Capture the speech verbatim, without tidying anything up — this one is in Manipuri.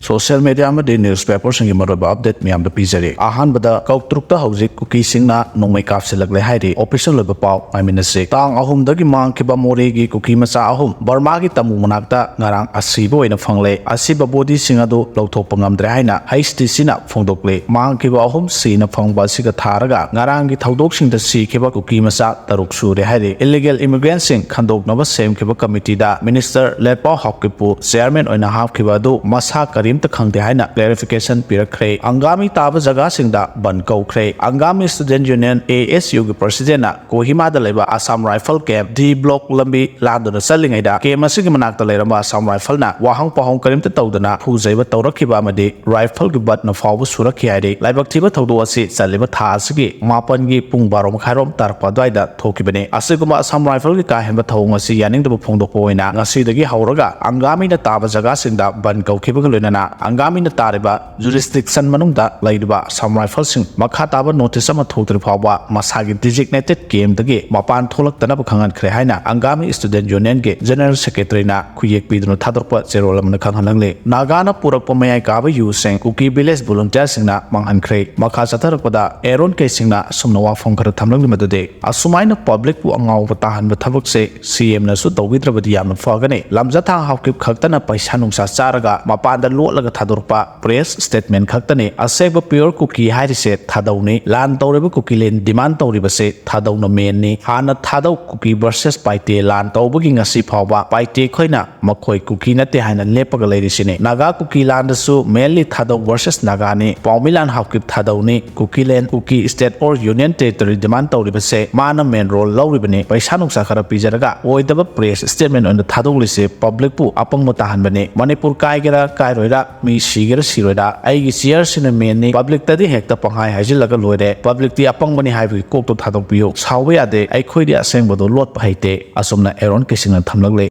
ꯁꯣꯁꯤꯌꯦꯜ ꯃꯦꯗꯤꯌꯥ ꯑꯃꯗꯤ ꯅ꯭ꯌꯨꯁꯄꯦꯄꯔꯁꯤꯡꯒꯤ ꯃꯔꯨꯑꯣꯏꯕ ꯑꯞꯗꯦꯠ ꯃꯌꯥꯝꯗ ꯄꯤꯖꯔꯤ꯫ ꯑꯍꯥꯟꯕꯗ, ꯀꯧꯇ꯭ꯔꯨꯛꯇ ꯍꯧꯖꯤꯛ ꯀꯨꯀꯤꯁꯤꯡꯅ ꯅꯣꯡꯃꯩ ꯀꯥꯞꯁꯤꯜꯂꯛꯂꯦ ꯍꯥꯏꯔꯤ꯫ ꯑꯣꯐꯤꯁꯤꯌꯦꯜ ꯑꯣꯏꯕ ꯄꯥꯎ ꯉꯥꯏꯃꯤꯟꯅꯁꯤ꯫ ꯇꯥꯡ ꯑꯍꯨꯝꯗꯒꯤ ꯃꯥꯡꯈꯤꯕ ꯃꯣꯔꯦꯒꯤ ꯀꯨꯀꯤ ꯃꯆꯥ ꯑꯍꯨꯝ ꯕꯔꯃꯥꯒꯤ ꯇꯥꯃꯨ ꯃꯅꯥꯛꯇ ꯉꯔꯥꯡ ꯑꯁꯤꯕ ꯑꯣꯏꯅ ꯐꯪꯂꯦ꯫ ꯑꯁꯤꯕ ꯕꯣꯗꯤꯁꯤꯡ ꯑꯗꯨ ꯂꯧꯊꯣꯛꯄ ꯉꯝꯗ꯭ꯔꯦ ꯍꯥꯏꯅ ꯍꯩꯆ ꯗꯤ ꯁꯤꯅ ꯐꯣꯡꯗꯣꯛꯂꯤ꯫ ꯃꯥꯡꯈꯤꯕ ꯑꯍꯨꯝ ꯁꯤꯅ ꯐꯪꯕ ꯑꯁꯤꯒ ꯊꯥꯔꯒ ꯉꯔꯥꯡꯒꯤ ꯊꯧꯗꯣꯛꯁꯤꯡꯗ ꯁꯤꯈꯤꯕ ꯀꯨꯀꯤ ꯃꯆꯥ ꯇꯔꯨꯛ ꯁꯨꯔꯦ ꯍꯥꯏꯔꯤ꯫ ꯏꯂꯤꯒꯦꯜ ꯏꯃꯤꯒ꯭ꯔꯦꯟꯁꯤꯡ ꯈꯟꯗꯣꯛꯅꯕ ꯁꯦꯝꯈꯤꯕ ꯀꯃꯤꯇꯤꯗ ꯃꯤꯅꯤꯁꯇꯔ ꯂꯦꯠꯄꯥꯎ ꯍꯥꯎꯀꯤꯞꯄꯨ ꯆꯦꯌꯔꯃꯦꯟ ꯑꯣꯏꯅ ꯍꯥꯞꯈꯤꯕ ꯑꯗꯨ ꯃꯁꯥ ꯀꯔꯤꯝꯇ ꯈꯪꯗꯦ ꯍꯥꯏꯅ ꯀ꯭ꯂꯦꯔꯤꯐꯤꯀꯦꯁꯟ ꯄꯤꯔꯛꯈ꯭ꯔꯦ꯫ ꯑꯪꯒꯥꯃꯤ ꯇꯥꯕ ꯖꯒꯥꯁꯤꯡꯗ ꯕꯟ ꯀꯧꯈ꯭ꯔꯦ꯫ Angami student union, A S ꯌꯨꯒꯤ ꯄ꯭ꯔꯁꯤꯗꯦꯟꯠꯅ ꯀꯣꯍꯤꯃꯥꯗ ꯂꯩꯕ ꯑꯁꯥꯝ ꯔꯥꯏꯐꯜ ꯀꯦꯝꯞ ꯗꯤ ꯕ꯭ꯂꯣꯛ ꯂꯝꯕꯤ ꯂꯥꯟꯗꯨꯅ ꯆꯠꯂꯤꯉꯩꯗ ꯀꯦꯝꯞ ꯑꯁꯤꯒꯤ ꯃꯅꯥꯛꯇ ꯂꯩꯔꯝꯕ ꯑꯁꯥꯝ ꯔꯥꯏꯐꯜꯅ ꯋꯥꯍꯪ ꯄꯥꯎꯍꯪ ꯀꯔꯤꯝꯇ ꯇꯧꯗꯅ ꯐꯨ ꯆꯩꯕ ꯇꯧꯔꯛꯈꯤꯕ ꯑꯃꯗꯤ ꯔꯥꯏꯐꯜꯒꯤ ꯕꯠꯅ ꯐꯥꯎꯕ ꯁꯨꯔꯛꯈꯤ ꯍꯥꯏꯔꯤ꯫ ꯂꯥꯏꯕꯛ ꯊꯤꯕ ꯊꯧꯗꯣꯛ ꯑꯁꯤ ꯆꯠꯂꯤꯕ ꯊꯥ ꯑꯁꯤꯒꯤ ꯃꯥꯄꯟꯒꯤ ꯄꯨꯡ ꯕꯥꯔꯣ ꯃꯈꯥꯏꯔꯣꯝ ꯇꯥꯔꯛꯄ ꯑꯗꯨꯋꯥꯏꯗ ꯊꯣꯛꯈꯤꯕꯅꯤ꯫ ꯑꯁꯤꯒꯨꯝꯕ ꯑꯁꯥꯝ ꯔꯥꯏꯐꯜꯒꯤ ꯀꯥ ꯍꯦꯟꯕ ꯊꯧꯑꯣꯡ ꯑꯁꯤ ꯌꯥꯅꯤꯡꯗꯕ ꯐꯣꯡꯗꯣꯛꯄ ꯑꯣꯏꯅ ꯉꯁꯤꯗꯒꯤ ꯍꯧꯔꯒ ꯑꯪꯒꯥꯃꯤꯅ ꯇꯥꯕ ꯖꯒꯥꯁꯤꯡꯗ ꯕꯟ ꯀꯧꯈꯤꯕꯒ ꯂꯣꯏꯅꯅ ꯑꯪꯒꯥꯃꯤꯅ ꯇꯥꯔꯤꯕ ꯖꯨꯔꯤꯁꯗꯤꯛꯁꯟ ꯃꯅꯨꯡꯗ ꯂꯩꯔꯤꯕ ꯑꯁꯥꯝ ꯔꯥꯏꯐꯜꯁꯤꯡ ꯃꯈꯥ ꯇꯥꯕ ꯅꯣꯇꯤꯁ ꯑꯃ ꯊꯣꯛꯇ꯭ꯔꯤ ꯐꯥꯎꯕ ꯃꯁꯥꯒꯤ ꯗꯤꯖꯤꯒꯅꯦꯇꯦꯗ ꯀꯦꯝꯞꯇꯒꯤ ꯃꯄꯥꯟ ꯊꯣꯛꯂꯛꯇꯅꯕ ꯈꯪꯍꯟꯈ꯭ꯔꯦ ꯍꯥꯏꯅ ꯑꯪꯒꯥꯃꯤ ꯁ꯭ꯇꯨꯗꯦꯟꯠ ꯌꯨꯅꯤꯌꯟꯒꯤ ꯖꯦꯅꯔꯦꯜ ꯁꯦꯀ꯭ꯔꯦꯇꯔꯤꯅ ꯈꯨꯌꯦꯛ ꯄꯤꯗꯨꯅ ꯊꯥꯗꯣꯔꯛꯄ ꯆꯦꯔꯣꯜ ꯑꯃꯅ ꯈꯪꯍꯜꯂꯝꯂꯤ꯫ ꯅꯥꯒꯥꯅ ꯄꯨꯔꯛꯄ ꯃꯌꯥꯏ ꯀꯥꯕ ꯌꯨꯁꯤꯡ ꯀꯨꯀꯤ ꯚꯤꯂꯦꯖ ꯚꯣꯂꯨꯟꯇꯤꯌꯔꯁꯤꯡꯅ ꯃꯥꯡꯍꯟꯈ꯭ꯔꯦ꯫ ꯃꯈꯥ ꯆꯠꯊꯔꯛꯄꯗ ꯑꯦꯔꯣꯟ ꯀꯦ ꯁꯤꯡꯅ ꯑꯁꯨꯝꯅ ꯋꯥꯐꯝ ꯈꯔ ꯊꯝꯂꯛꯂꯤ ꯃꯗꯨꯗꯤ, ꯑꯁꯨꯃꯥꯏꯅ ꯄꯕ꯭ꯂꯤꯛꯄꯨ ꯑꯉꯥꯎꯕ ꯇꯥꯍꯟꯕ ꯊꯕꯛꯁꯦ ꯁꯤ ꯑꯦꯝꯅꯁꯨ ꯇꯧꯕꯤꯗ꯭ꯔꯕꯗꯤ ꯌꯥꯝꯅ ꯐꯒꯅꯤ꯫ ꯂꯝꯖꯊꯥꯡ ꯍꯥꯎꯀꯤꯞ ꯈꯛꯇꯅ ꯄꯩꯁꯥ ꯅꯨꯡꯁꯥ ꯆꯥꯔꯒ ꯃꯄꯥꯟꯗ ꯂꯣꯠꯂꯒ ꯊꯥꯗꯣꯔꯛꯄ ꯄ꯭ꯔꯦꯁ ꯁ꯭ꯇꯦꯠꯃꯦꯟꯠ ꯈꯛꯇꯅꯤ꯫ ꯑꯁꯦꯡꯕ ꯄ꯭ꯌꯨꯔ ꯀꯨꯀꯤ ꯍꯥꯏꯔꯤꯁꯦ ꯊꯥꯗꯧꯅꯤ꯫ ꯂꯥꯟ ꯇꯧꯔꯤꯕ ꯀꯨꯀꯤꯂꯦꯟ ꯗꯤꯃꯥꯟ ꯇꯧꯔꯤꯕꯁꯦ ꯊꯥꯗꯧꯅ ꯃꯦꯟꯅꯤ꯫ ꯍꯥꯟꯅ ꯊꯥꯗꯧ ꯀꯨꯀꯤ ꯚꯔꯁꯦꯁ ꯄꯥꯏꯇꯦ ꯂꯥꯟ ꯇꯧꯕꯒꯤ ꯉꯁꯤ ꯐꯥꯎꯕ ꯄꯥꯏꯇꯦ ꯑꯩꯈꯣꯏꯅ ꯃꯈꯣꯏ ꯀꯨꯀꯤ ꯅꯠꯇꯦ ꯍꯥꯏꯅ ꯂꯦꯞꯄꯒ ꯂꯩꯔꯤꯁꯤꯅꯤ꯫ ꯅꯥꯒꯥ ꯀꯨꯀꯤ ꯂꯥꯟꯗꯁꯨ ꯃꯦꯟꯂꯤ ꯊꯥꯗꯧ ꯚꯔꯁꯦꯁ ꯅꯥꯒꯥꯅꯤ꯫ ꯄꯥꯎꯃꯤꯂꯥꯟ ꯍꯥꯎꯀꯤꯞ ꯊꯥꯗꯧꯅꯤ꯫ ꯀꯨꯀꯤꯂꯦꯟ, Kuki state or union territory demand ꯇꯧꯔꯤꯕꯁꯦ ꯃꯥꯅ ꯃꯦꯟ ꯔꯣꯜ ꯂꯧꯔꯤꯕꯅꯤ꯫ ꯄꯩꯁꯥ ꯅꯨꯡꯁꯥ ꯈꯔ ꯄꯤꯖꯔꯒ ꯑꯣꯏꯗꯕ ꯄ꯭ꯔꯦꯁ ꯁ꯭ꯇꯦꯠꯃꯦꯟꯠ ꯑꯣꯏꯅ ꯊꯥꯗꯣꯛꯂꯤꯁꯦ ꯄꯕ꯭ꯂꯤꯛꯄꯨ ꯑꯄꯪꯕ ꯇꯥꯍꯟꯕꯅꯤ꯫ ꯃꯅꯤꯄꯨꯔ ꯀꯥꯏꯒꯦꯔꯥ ꯀꯥꯏꯔꯣꯏꯔꯥ, ꯃꯤ ꯁꯤꯒꯦꯔꯥ ꯁꯤꯔꯣꯏꯔꯥ, ꯑꯩꯒꯤ ꯆꯤꯌꯔꯁꯤꯅ ꯃꯦꯟꯅꯤ꯫ ꯄꯕ꯭ꯂꯤꯛꯇꯗꯤ ꯍꯦꯛꯇ ꯄꯪꯍꯥꯏ ꯍꯥꯏꯖꯤꯜꯂꯒ ꯂꯣꯏꯔꯦ꯫ ꯄꯕ꯭ꯂꯤꯛꯇꯤ ꯑꯄꯪꯕꯅꯤ ꯍꯥꯏꯕꯒꯤ ꯀꯣꯛꯇꯣ ꯊꯥꯗꯣꯛꯄꯤꯌꯨ꯫ ꯁꯥꯎꯕ ꯌꯥꯗꯦ꯫ ꯑꯩꯈꯣꯏꯗꯤ ꯑꯁꯦꯡꯕꯗꯣ ꯂꯣꯠꯄ ꯍꯩꯇꯦ꯫ ꯑꯁꯨꯝꯅ ꯑꯦꯔꯣꯟ ꯀꯦ ꯁꯤꯡꯅ ꯊꯝꯂꯛꯂꯦ꯫